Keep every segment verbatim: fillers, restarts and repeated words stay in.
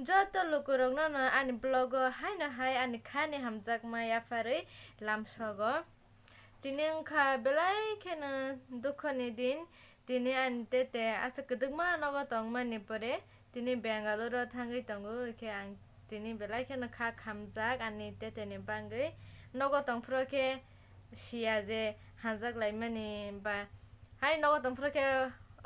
Joto lukurokno no ani vlog o haino hai ani khani hamjakma yapharwi lamsogo. Tini wngkha belai kheno dukhoni din. Tini ani tete aswk kwdwkma nogo tongmani pore tini Bengaluru o thangwi tongo, hwnkhe ang tini belai kheno kha khamjak ani teteni bangwi. Nogo tongphuru khe siya je hamjak laimani ba hai nogo tongphuru khe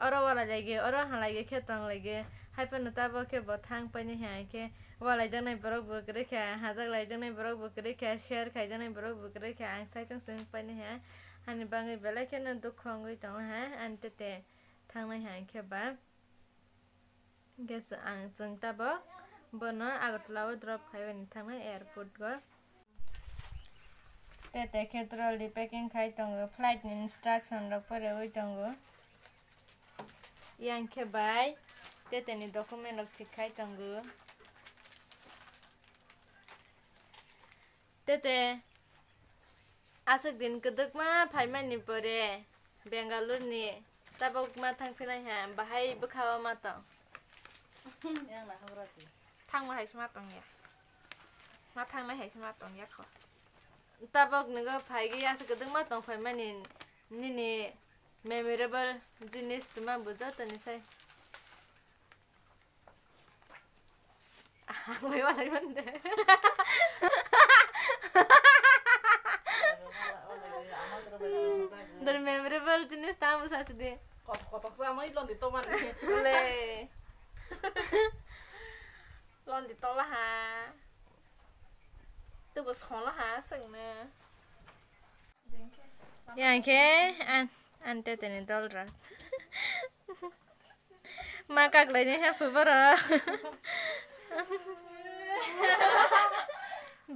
oro walai laigi, oro halai khe tong laigi. Hai phano tabok khe bo thang paini hai khe walaijaknai borok bo kwrwi kha, hamjak laijaknai borok bo kwrwi kha, share khaijaknai borok bo kwrwi kha, ang saichung chwng paini hai. Ani bangwi belai kheno dukhu wngwi tongo hai, ani tete thangnai hai khe ba. Hwnkhe ang chwng tabok bono Agartala o drop khaibani thangnai airport o. Tete khe trolley packing khai tongo, flight ni instruction rok porewi tongo. Yang khe bai tete ni document rok thik khai tongo. Tete aswk din kwdwkma phaimani pore Bengaluru ni tabok ma thang phinai ha, bahai bwkha o ma tong. Yang na hagra ti. Thangma hai se ma tong ya. Ma thangnai hai se ma tong ya kho. Tabok nogo phaigwi aswk kwdwkma tong phaimani nini memorable jinis tuma bo joto ni sai. Ang bai walai mande. Dar memorable jinis tamo sa sidi. Kot-, kotok sa mai lon di toman ni. Le. Lon di tola ha. Tu bos khola ha sengna. Yang khe an, an tete ni dol rok. Ma kaklai ni ha phu borok.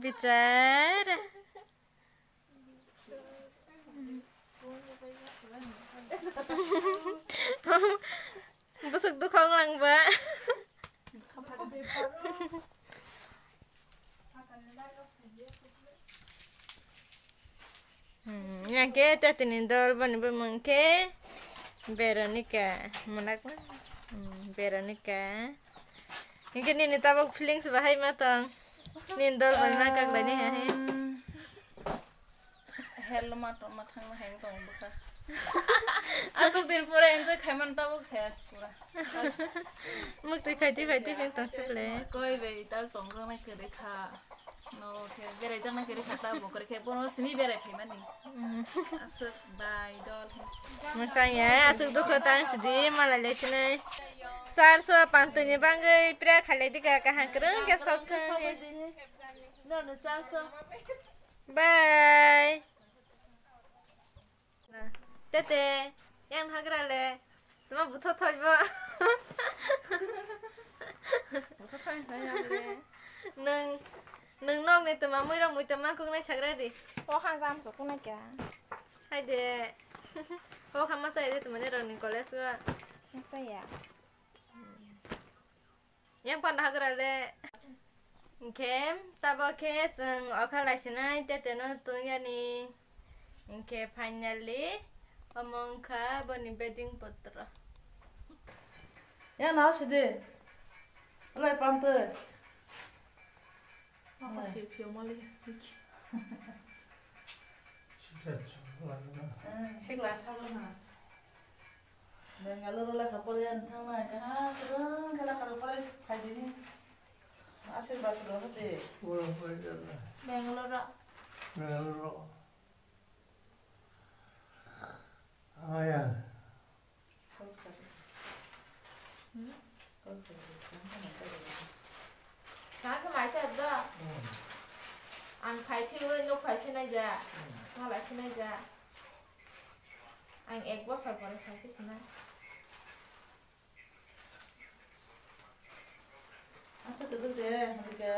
Bichar. Bwswk dukha wng lang ba. Hmm, yang khe tete ni dol boni bumung khe Veronica, munak na? Hmm, Veronica. Hingke nini tabok feelings bahai ma tong? Nini dol bai ma kaklai ni hai. Hell ma tong ma thang ma heng tong bwkha. Aswk din pura enjoy khai man tabok saya pura. Mukti khaiti khaiti sing tong sukle. Koi bai ta tong kang na kere kha. No khe berai jang na kere kha ta bo kere khe bono simi berai khai mani. Aswk bai dol. Mwsang ya, aswk dukho tang sidi malai le sinai. Sar so pantuni bangwi pura khalai dika kaham kwrwng khe sok thang. Bye. Tete, yang hagra le, tuma butho thoi bo. Butho thoi thoi ya le. Nung, nung nok ni tuma mui rok mui tuma kuk nai sagra di. O ha jam so kunai kya. Hai de. O ha masa ya de tuma ni rok ni college go. Masa ya. Yang panda hagra le. Hingkhe tabok khe chwng okha laisinai tete no tong yani. Hingkhe finally omo wngkha boni bedding potro. Ya na sidi. Lai pantwi. Apa sih pio mali? Sikla sago na. Sikla sago na. Bangalore lekha pore ani thangnai, kaha kwbang khe lekha rok pore phaidini. Ashirbad rok hote. Oro pore jala. Bangalore. Bangalore. Aya. Kok sari. Hmm? Kok sari. Kok sari. Kok sari. Ang khai phiwi nuk khai phinai ja. Malai phinai ja. Ang ek bosor pore khai phi sinai. Asa keduk de, hadi ke.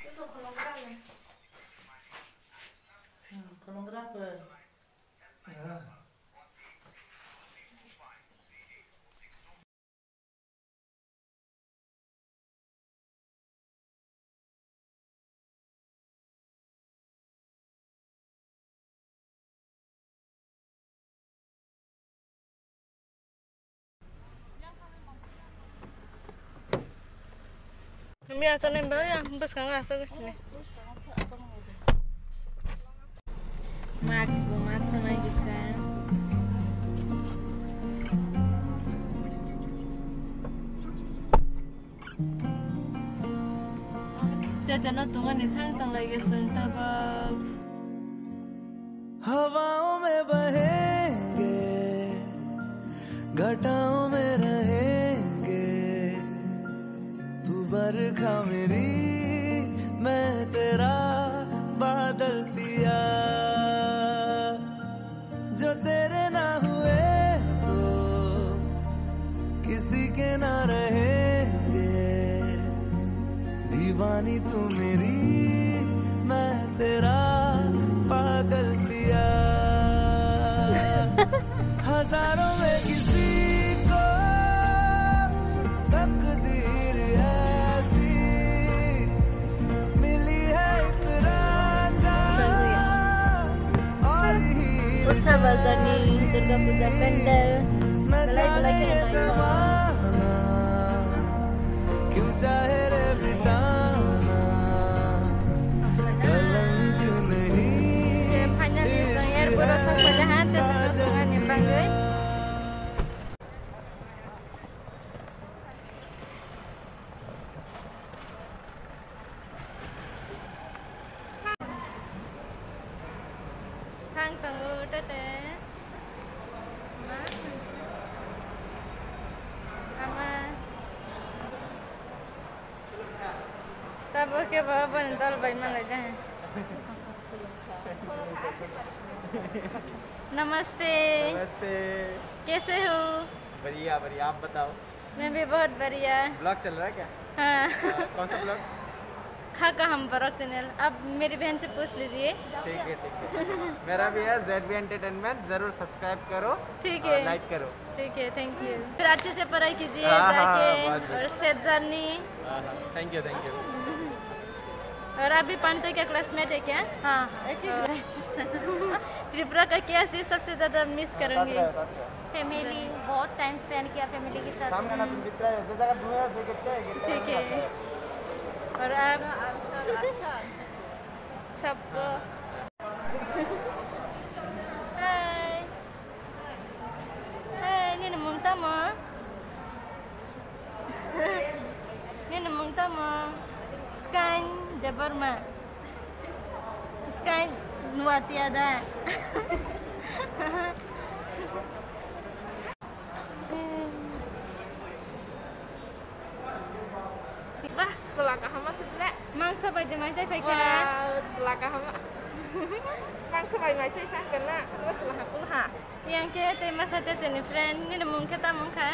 Itu kolong berapa? Hmm, kolong berapa? Ya. Numi asal nembak ya, bwskango asal sini. Mask bo mask nai kisa. Tete no tungani thang tong lai kisa tabak. हवाओं में बहेंगे, घटाओं में रहेंगे। तू बरखा मेरी, मैं तेरा बादल पिया। जो तेरे ना हुए तो किसी के ना रहेंगे। दीवानी तू मेरी, मैं तेरा पागल पिया। हजारों में किसी को तकदीर ऐसी मिली है एक Ranjha. Usa bazar ni Durga Puja pandal. Belai belai kheno naithok. क्यों चाहे रे मिटाना, कलंक नहीं। Finally, jang airport o sokphaikha, tei tongna tongani bagwi. Thang tongo tete. Ma. Ama. Tabo ke ba bani dol bai malai de. नमस्ते। नमस्ते। कैसे हो? बढ़िया, बढ़िया, आप बताओ। मैं भी बहुत बढ़िया। ब्लॉग चल रहा है क्या? हाँ। आ, कौन सा ब्लॉग? खा का हम ब्लॉग चैनल। आप मेरी बहन से पूछ लीजिए। ठीक है, ठीक है। मेरा भी है, जेड बी एंटरटेनमेंट, जरूर सब्सक्राइब करो। ठीक और है। लाइक करो। ठीक है, थैंक यू। फिर अच्छे से पढ़ाई कीजिए हाँ, हाँ, जाके, हाँ, बहुत, बहुत। और सेफ जर्नी। हाँ, हाँ, थैंक यू, थैंक यू। और आप भी पांडे के क्लासमेट है क्या? हाँ, हाँ। एक ही ग्रुप। त्रिपुरा का क्या चीज़ सबसे ज़्यादा मिस करूँगी? फैमिली, बहुत टाइम स्पेंड किया फैमिली के साथ। सामने ना तुम कितना है, जो जगह दूर है, जो कितना है, कितना ठीक है। और आप? अच्छा, अच्छा। सबको। Hi. Hi, nini mung tamo? Nini mung tamo? Sky Debbarma. Sky Nuatia da. Bah, chwla kaham se le. Mangso bai de mai chai phai kha. Wow, chwla kaham. Mangso bai mai chai phai kha na. Chwla ha kul ha. Yang khe tei masa tei chini friend, nini mung khe tamo wngkha?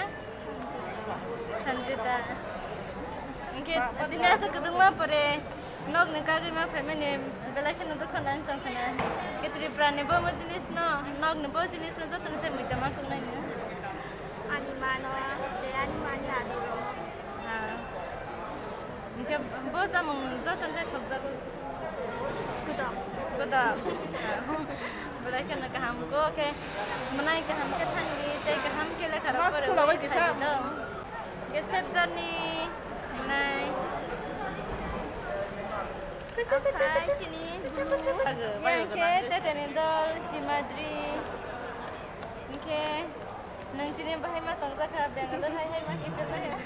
Sanjita. Hingkhe tini asa kwdwngma pore nokni kagwi ma phaimani belai kheno dukha nang tongkha na. Khe Tripura ni bo mo jinis no, nokni bo jinis no joto ni sai muita ma kok nai no. Ani mano, tei ani mani adi. Ah. Hingke bo samung joto ni sai thokjago. Godok. Godok. Belai kheno kaham khe, mwnai kaham khe thangdi, tei kaham khe lekha rok pore wi kisa. Hingke sep jani mwnai. Aphai chini gulu. Yang khe teteni dol, Himadri. Hingke Nang tini bahai ma tong jakha, Bangalore hai hai ma kipil na ya.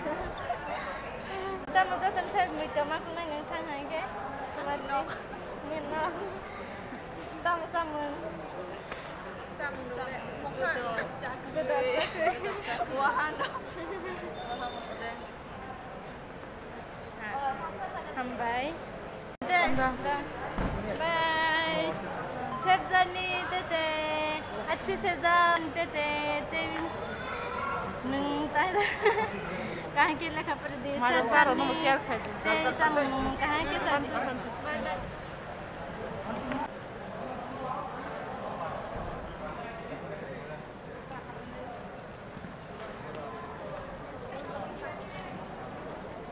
Tamo joto ni sai mui toma kunai nang thang hai ke. Tama ni. Min no. Tamo samung. Samung de. Mokha. Godok. Wahan. Wahan mosde. Hambai. Bye. Safe journey tete. Achhe se jao tete. Te nung ta. Kaham khe lekha pore di. Safe journey. Te samung kaham khe sa di. Bye bye.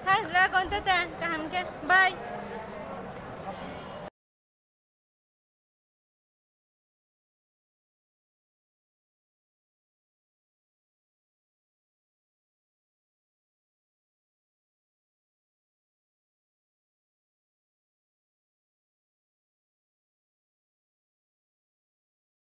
Thanks, la, konta ta, kaham khe. Bye.